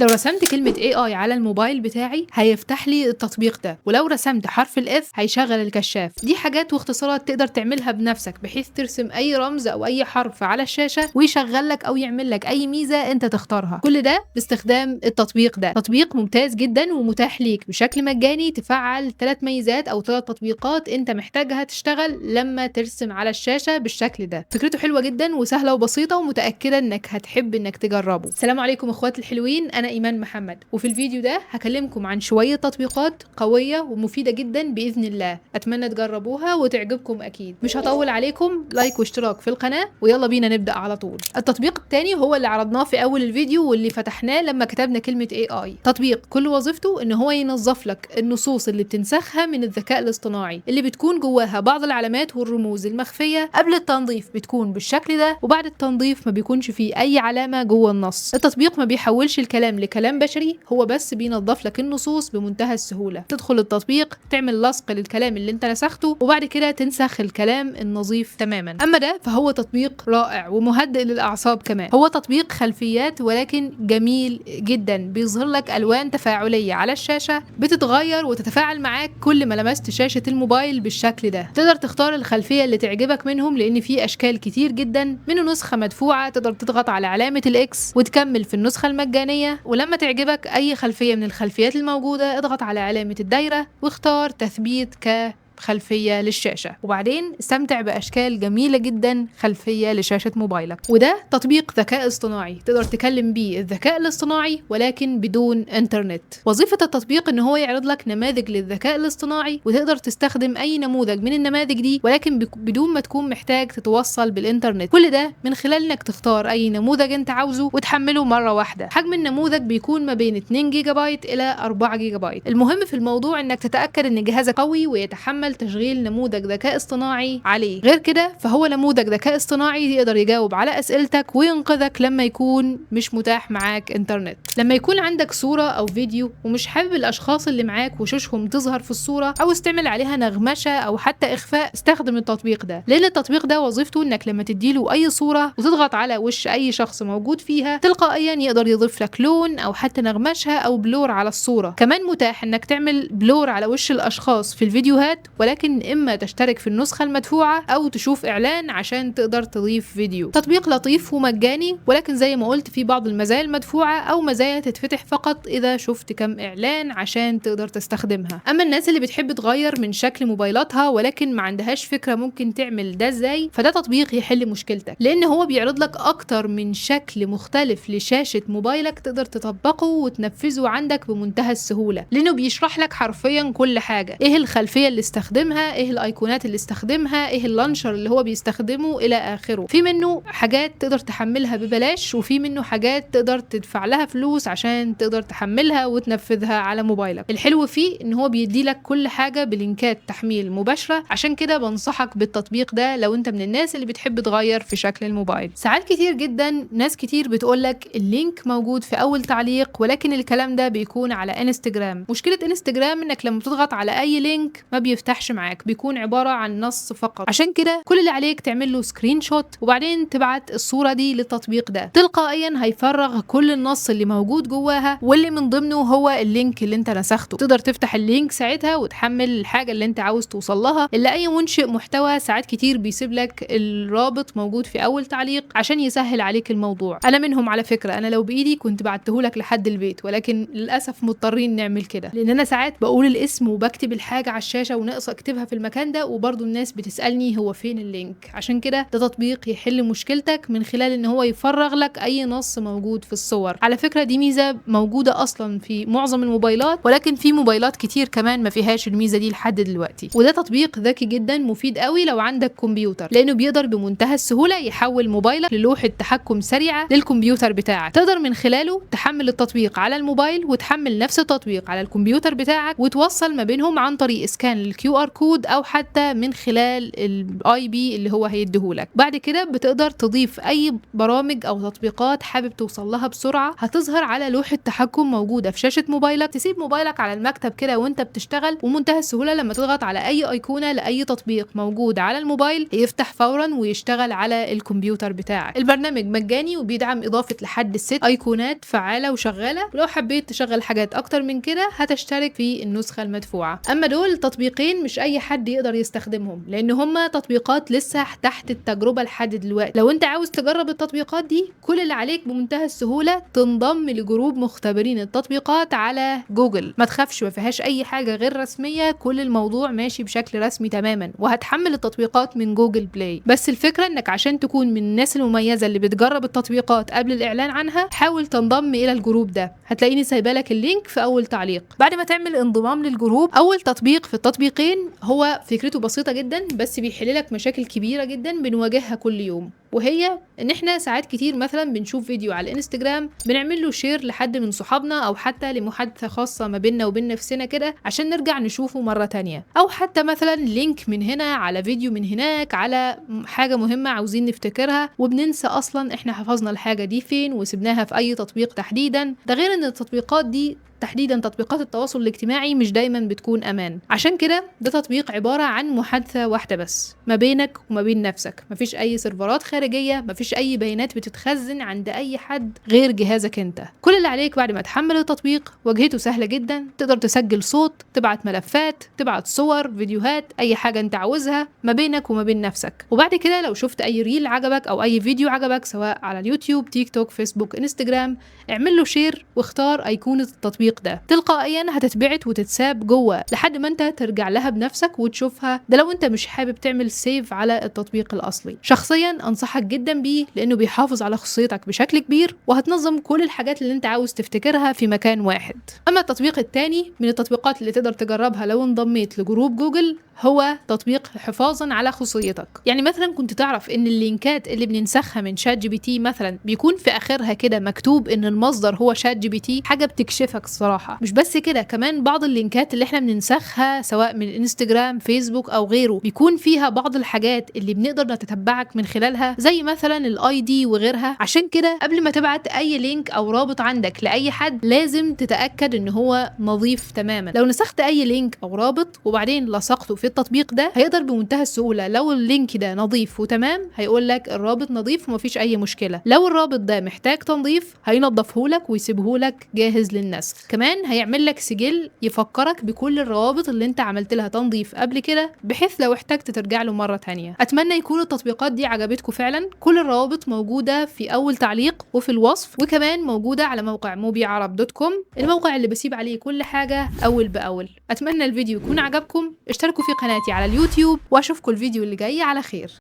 لو رسمت كلمة AI على الموبايل بتاعي هيفتح لي التطبيق ده، ولو رسمت حرف ال F هيشغل الكشاف. دي حاجات واختصارات تقدر تعملها بنفسك بحيث ترسم اي رمز او اي حرف على الشاشة ويشغل لك او يعمل لك اي ميزة انت تختارها. كل ده باستخدام التطبيق ده. تطبيق ممتاز جدا ومتاح ليك بشكل مجاني، تفعل 3 ميزات او 3 تطبيقات انت محتاجها تشتغل لما ترسم على الشاشة بالشكل ده. فكرته حلوة جدا وسهلة وبسيطة، ومتأكدة انك هتحب انك تجربه. السلام عليكم اخواتي الحلوين، انا ايمان محمد، وفي الفيديو ده هكلمكم عن شوية تطبيقات قوية ومفيدة جدا بإذن الله، اتمنى تجربوها وتعجبكم اكيد. مش هطول عليكم، like واشتراك في القناة، ويلا بينا نبدأ على طول. التطبيق الثاني هو اللي عرضناه في اول الفيديو واللي فتحناه لما كتبنا كلمة AI. تطبيق كل وظيفته ان هو ينظف لك النصوص اللي بتنسخها من الذكاء الاصطناعي، اللي بتكون جواها بعض العلامات والرموز المخفية. قبل التنظيف بتكون بالشكل ده، وبعد التنظيف ما بيكونش فيه اي علامة جوه النص. التطبيق ما بيحولش الكلام لكلام بشري، هو بس بينظف لك النصوص بمنتهى السهولة. تدخل التطبيق، تعمل لصق للكلام اللي انت نسخته، وبعد كده تنسخ الكلام النظيف تماما. اما ده فهو تطبيق رائع ومهدئ للاعصاب كمان. هو تطبيق خلفيات ولكن جميل جدا، بيظهر لك الوان تفاعلية على الشاشة بتتغير وتتفاعل معاك كل ما لمست شاشة الموبايل بالشكل ده. تقدر تختار الخلفية اللي تعجبك منهم لان في اشكال كتير جدا. منه نسخة مدفوعة تقدر تضغط على علامة ال X وتكمل في النسخة المجانية، ولما تعجبك اي خلفية من الخلفيات الموجودة اضغط على علامة الدايرة واختار تثبيت كخلفية للشاشة، وبعدين استمتع بأشكال جميلة جدا خلفية لشاشة موبايلك. وده تطبيق ذكاء اصطناعي تقدر تكلم بيه الذكاء الاصطناعي ولكن بدون انترنت. وظيفة التطبيق ان هو يعرض لك نماذج للذكاء الاصطناعي، وتقدر تستخدم اي نموذج من النماذج دي ولكن بدون ما تكون محتاج تتوصل بالانترنت. كل ده من خلال انك تختار اي نموذج انت عاوزه وتحمله مرة واحدة. حجم النموذج بيكون ما بين 2 جيجا بايت الى 4 جيجا بايت. المهم في الموضوع انك تتأكد ان جهازك قوي ويتحمل تشغيل نموذج ذكاء اصطناعي عليه. غير كده فهو نموذج ذكاء اصطناعي يقدر يجاوب على اسئلتك وينقذك لما يكون مش متاح معاك انترنت. لما يكون عندك صورة او فيديو ومش حابب الاشخاص اللي معاك وشوشهم تظهر في الصورة، او تعمل عليها نغمشة او حتى اخفاء، استخدم التطبيق ده، لان التطبيق ده وظيفته انك لما تديله اي صورة وتضغط على وش اي شخص موجود فيها تلقائيا يقدر يضيف لك لون او حتى نغمشة او blur على الصورة. كمان متاح انك تعمل blur على وش الاشخاص في الفيديوهات، ولكن اما تشترك في النسخة المدفوعة او تشوف اعلان عشان تقدر تضيف فيديو. تطبيق لطيف ومجاني، ولكن زي ما قلت في بعض المزايا المدفوعة او مزايا تتفتح فقط اذا شفت كم اعلان عشان تقدر تستخدمها. اما الناس اللي بتحب تغير من شكل موبايلاتها ولكن ما عندهاش فكرة ممكن تعمل ده ازاي، فده تطبيق يحل مشكلتك، لان هو بيعرض لك اكتر من شكل مختلف لشاشة موبايلك تقدر تطبقه وتنفذه عندك بمنتهى السهولة، لانه بيشرح لك حرفيا كل حاجة، ايه الخلفية اللي استخدمها، ايه الايقونات اللي استخدمها، ايه ال launcher اللي هو بيستخدمه الى اخره. في منه حاجات تقدر تحملها ببلاش، وفي منه حاجات تقدر تدفع لها فلوس عشان تقدر تحملها وتنفذها على موبايلك. الحلو فيه ان هو بيدي لك كل حاجة بلينكات تحميل مباشرة، عشان كده بنصحك بالتطبيق ده لو انت من الناس اللي بتحب تغير في شكل الموبايل. ساعات كتير جدا ناس كتير بتقولك ال link موجود في اول تعليق، ولكن الكلام ده بيكون على انستجرام. مشكلة انستجرام انك لما بتضغط على اي link ما بيفتحش معاك، بيكون عبارة عن نص فقط. عشان كده كل اللي عليك تعمل له screenshot وبعدين تبعت الصورة دي للتطبيق ده، تلقائيا هيفرغ كل النص اللي موجود جواها، واللي من ضمنه هو ال link اللي انت نسخته. تقدر تفتح ال link ساعتها وتحمل الحاجة اللي انت عاوز توصل لها. اللي اي منشئ محتوى ساعات كتير بيسيب لك الرابط موجود في اول تعليق عشان يسهل عليك الموضوع. انا منهم على فكرة، انا لو بايدي كنت بعتهولك لحد البيت، ولكن للاسف مضطرين نعمل كده، لان انا ساعات بقول الاسم وبكتب الحاجة على الشاشة وناقص اكتبها في المكان ده، وبرضو الناس بتسألني هو فين ال link. عشان كده ده تطبيق يحل مشكلتك من خلال ان هو يفرغ لك اي نص موجود في الصور. على فكرة دي ميزة موجودة اصلا في معظم الموبايلات، ولكن في موبايلات كتير كمان ما فيهاش الميزة دي لحد دلوقتي. وده تطبيق ذكي جدا مفيد قوي لو عندك كمبيوتر، لانه بيقدر بمنتهى السهولة يحول موبايلك للوحة تحكم سريعة للكمبيوتر بتاعك. تقدر من خلاله تحمل التطبيق على الموبايل وتحمل نفس التطبيق على الكمبيوتر بتاعك، وتوصل ما بينهم عن طريق scan ال QR QR code او حتى من خلال ال IP اللي هو هيديهولك. بعد كده بتقدر تضيف اي برامج او تطبيقات حابب توصل لها بسرعة، هتظهر على لوحة تحكم موجودة في شاشة موبايلك. تسيب موبايلك على المكتب كده وانت بتشتغل، ومنتهى السهولة لما تضغط على اي ايقونة لاي تطبيق موجود على الموبايل يفتح فورا ويشتغل على الكمبيوتر بتاعك. البرنامج مجاني وبيدعم اضافه لحد 6 ايقونات فعاله وشغالة، ولو حبيت تشغل حاجات اكتر من كده هتشترك في النسخة المدفوعه. اما دول تطبيقين مش اي حد يقدر يستخدمهم لان هما تطبيقات لسه تحت التجربة لحد دلوقتي. لو انت عاوز تجرب التطبيقات دي كل اللي عليك بمنتهى السهولة تنضم لجروب مختبرين التطبيقات على جوجل. ما تخافش، ما فيهاش اي حاجة غير رسمية، كل الموضوع ماشي بشكل رسمي تماما، وهتحمل التطبيقات من جوجل بلاي. بس الفكرة انك عشان تكون من الناس المميزة اللي بتجرب التطبيقات قبل الاعلان عنها حاول تنضم الى الجروب ده، هتلاقيني سايبه لك ال link في اول تعليق. بعد ما تعمل انضمام للجروب، اول تطبيق في التطبيقين هو فكرته بسيطة جدا بس بيحل لك مشاكل كبيرة جدا بنواجهها كل يوم، وهي ان احنا ساعات كتير مثلا بنشوف فيديو على الانستجرام بنعمل له share لحد من صحابنا او حتى لمحادثه خاصة ما بيننا وبين نفسنا كده عشان نرجع نشوفه مرة تانية، او حتى مثلا link من هنا على فيديو من هناك على حاجة مهمة عاوزين نفتكرها وبننسى اصلا احنا حفظنا الحاجة دي فين وسبناها في اي تطبيق تحديدا. ده غير ان التطبيقات دي تحديدا تطبيقات التواصل الاجتماعي مش دايما بتكون امان. عشان كده ده تطبيق عبارة عن محادثة واحدة بس ما بينك وما بين نفسك، مفيش اي سيرفرات خارجية، مفيش اي بيانات بتتخزن عند اي حد غير جهازك انت. كل اللي عليك بعد ما تحمل التطبيق، واجهته سهلة جدا، تقدر تسجل صوت، تبعت ملفات، تبعت صور، فيديوهات، اي حاجة انت عاوزها ما بينك وما بين نفسك. وبعد كده لو شفت اي reel عجبك او اي فيديو عجبك سواء على اليوتيوب، تيك توك، فيسبوك، انستجرام، اعمل له share واختار ايقونة التطبيق ده، تلقائيا هتتبعت وتتساب جوه لحد ما انت ترجع لها بنفسك وتشوفها. ده لو انت مش حابب تعمل save على التطبيق الاصلي. شخصيا انصحك جدا بيه لانه بيحافظ على خصوصيتك بشكل كبير وهتنظم كل الحاجات اللي انت عاوز تفتكرها في مكان واحد. اما التطبيق الثاني من التطبيقات اللي تقدر تجربها لو انضميت لجروب جوجل هو تطبيق حفاظا على خصوصيتك. يعني مثلا كنت تعرف ان اللينكات اللي بننسخها من ChatGPT مثلا بيكون في اخرها كده مكتوب ان المصدر هو ChatGPT، حاجة بتكشفك الصراحة. مش بس كده، كمان بعض اللينكات اللي احنا بننسخها سواء من انستجرام، فيسبوك او غيره بيكون فيها بعض الحاجات اللي بنقدر نتتبعك من خلالها زي مثلا ال ID وغيرها. عشان كده قبل ما تبعت اي link او رابط عندك لاي حد لازم تتاكد ان هو نظيف تماما. لو نسخت اي link او رابط وبعدين لصقته في التطبيق ده هيقدر بمنتهى السهولة لو ال link ده نظيف وتمام هيقول لك الرابط نظيف ومفيش اي مشكلة. لو الرابط ده محتاج تنظيف هينظفه لك ويسيبه لك جاهز للنسخ. كمان هيعمل لك سجل يفكرك بكل الروابط اللي انت عملت لها تنظيف قبل كده بحيث لو احتجت ترجع له مرة تانية. اتمنى يكون التطبيقات دي عجبتكم فعلا. كل الروابط موجودة في اول تعليق وفي الوصف، وكمان موجودة على موقع موبي عرب.com، الموقع اللي بسيب عليه كل حاجة اول باول. اتمنى الفيديو يكون عجبكم، اشتركوا في قناتي على اليوتيوب واشوفكم الفيديو اللي جاي على خير.